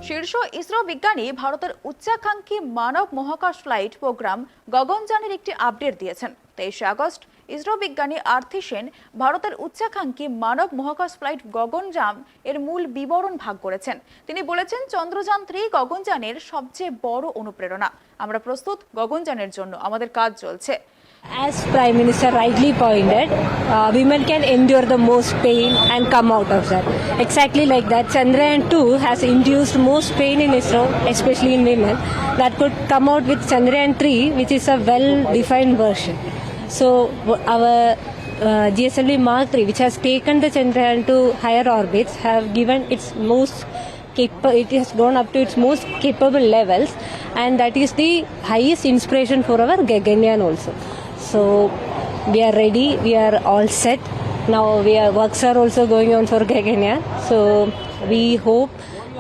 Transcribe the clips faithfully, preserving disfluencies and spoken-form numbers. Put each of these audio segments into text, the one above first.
শীর্ষ ইসরো বিজ্ঞানী ভারতের উচ্চাকাঙ্ক্ষী মানব মহাকাশ ফ্লাইট প্রোগ্রাম গগনযানের একটি আপডেট দিয়েছেন। তেইশে আগস্ট ইসরো বিজ্ঞানী আরতি সেন ভারতের উচ্চাকাঙ্ক্ষী মানব মহাকাশ ফ্লাইট গগনযান এর মূল বিবরণ ভাগ করেছেন। তিনি বলেছেন, চন্দ্রযান থ্রি গগনযানের সবচেয়ে বড় অনুপ্রেরণা। আমরা প্রস্তুত গগনযানের জন্য, আমাদের কাজ চলছে। As Prime Minister rightly pointed, uh, women can endure the most pain and come out of that. Exactly like that, Chandrayaan two has induced most pain in ISRO, especially in women, that could come out with Chandrayaan three, which is a well-defined version. So, w- our uh, G S L V Mark three, which has taken the Chandrayaan to higher orbits, have given its most capa- it has gone up to its most capable levels, and that is the highest inspiration for our Gaganyaan also. So we are ready, we are all set. Now we are, works are also going on for Gaganyaan. So we hope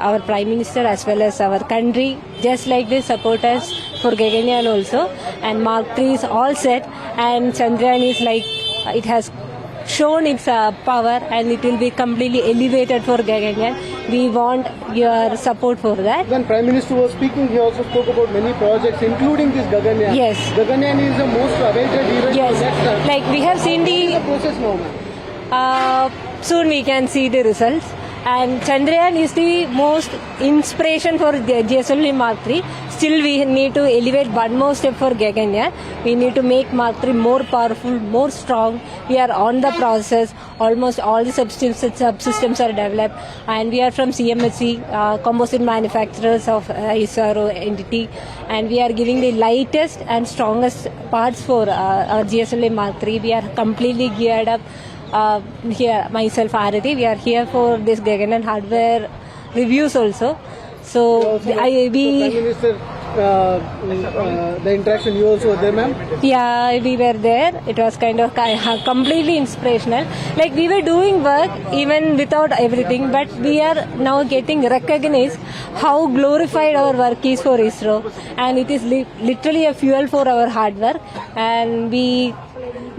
our Prime Minister as well as our country just like this support us for Gaganyaan also. And Mark three is all set, and Chandrayaan is like, it has shown its uh, power, and it will be completely elevated for Gaganyaan. We want your support for that. When Prime Minister was speaking, he also spoke about many projects, including this Gaganyaan. Yes. Gaganyaan is the most awaited event Yes, for next time. Like we have seen the The process now, ma'am. Uh, soon we can see the results. And Chandrayaan is the most inspiration for G- G S L V Mark three. Still, we need to elevate one more step for Gaganyaan. We need to make Mark three more powerful, more strong. We are on the process. Almost all the subsystems, subsystems are developed, and we are from C M H C, uh, composite manufacturers of uh, ISRO entity, and we are giving the lightest and strongest parts for uh, our G S L V Mark three. We are completely geared up. Uh, here, myself, Arati, we are here for this Gaganyaan hardware reviews also. So, Also, I so Prime we Minister, uh, uh, the interaction, you also were there, ma'am. Yeah, we were there. It was kind of ki- completely inspirational. Like, we were doing work even without everything, but we are now getting recognized how glorified our work is for ISRO, and it is li- literally a fuel for our hard work. And we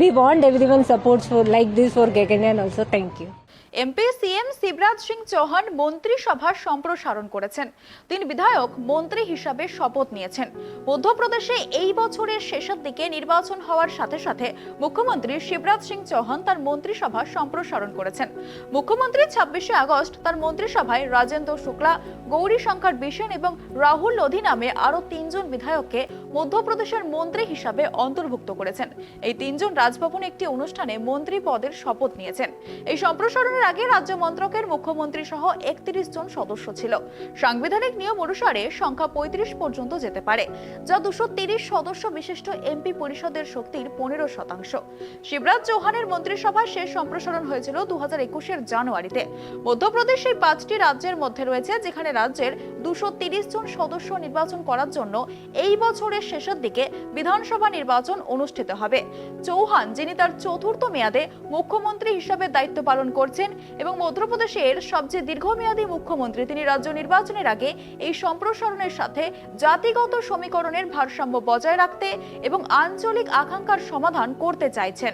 we want everyone supports for like this for Gaganyaan also. Thank you. MP CM Shivraj Singh Chouhan মন্ত্রিসভার সম্প্রসারণ করেছেন। তিন বিধায়ক মন্ত্রী হিসাবে শপথ নিয়েছেন। মধ্যপ্রদেশে এই বছরের শেষের দিকে নির্বাচন হওয়ার সাথে সাথে মুখ্যমন্ত্রী শিবরাজ সিং চৌহান তার মন্ত্রিসভা সম্প্রসারণ করেছেন। মুখ্যমন্ত্রী ছাব্বিশে আগস্ট তার মন্ত্রিসভায় রাজেন্দ্র শুক্লা, গৌরী শঙ্কর বিশেন এবং রাহুল লোধি নামে আরও তিনজন বিধায়ককে মধ্যপ্রদেশের মন্ত্রী হিসাবে অন্তর্ভুক্ত করেছেন। এই তিনজন রাজভবনে একটি অনুষ্ঠানে মন্ত্রী পদের শপথ নিয়েছেন। এই সম্প্রসারণের আগে রাজ্য মন্ত্রকের মুখ্যমন্ত্রী সহ একত্রিশ জন সদস্য ছিল। সাংবিধানিক নিয়ম অনুসারে সংখ্যা পঁয়ত্রিশ পর্যন্ত যেতে পারে, যা দুশো তিরিশ সদস্য বিশিষ্ট এমপি পরিষদের শক্তির পনেরো শতাংশ। শিবরাজ চৌহানের মন্ত্রিসভার শেষ সম্প্রসারণ হয়েছিল দু হাজার একুশের জানুয়ারিতে। মধ্যপ্রদেশ এই পাঁচটি রাজ্যের মধ্যে রয়েছে, যেখানে রাজ্যের দুশো তিরিশ জন সদস্য নির্বাচন করার জন্য এই বছরের শেষের দিকে বিধানসভা নির্বাচন অনুষ্ঠিত হবে। চৌহান, যিনি তার চতুর্থ মেয়াদে মুখ্যমন্ত্রী হিসাবে দায়িত্ব পালন করছেন এবং মধ্যপ্রদেশের সবচেয়ে দীর্ঘমেয়াদী মুখ্যমন্ত্রী, তিনি রাজ্য নির্বাচনের আগে এই সম্প্রসারণের সাথে জাতিগত সমীকরণের ভারসাম্য বজায় রাখতে এবং আঞ্চলিক আকাঙ্ক্ষার সমাধান করতে চাইছেন।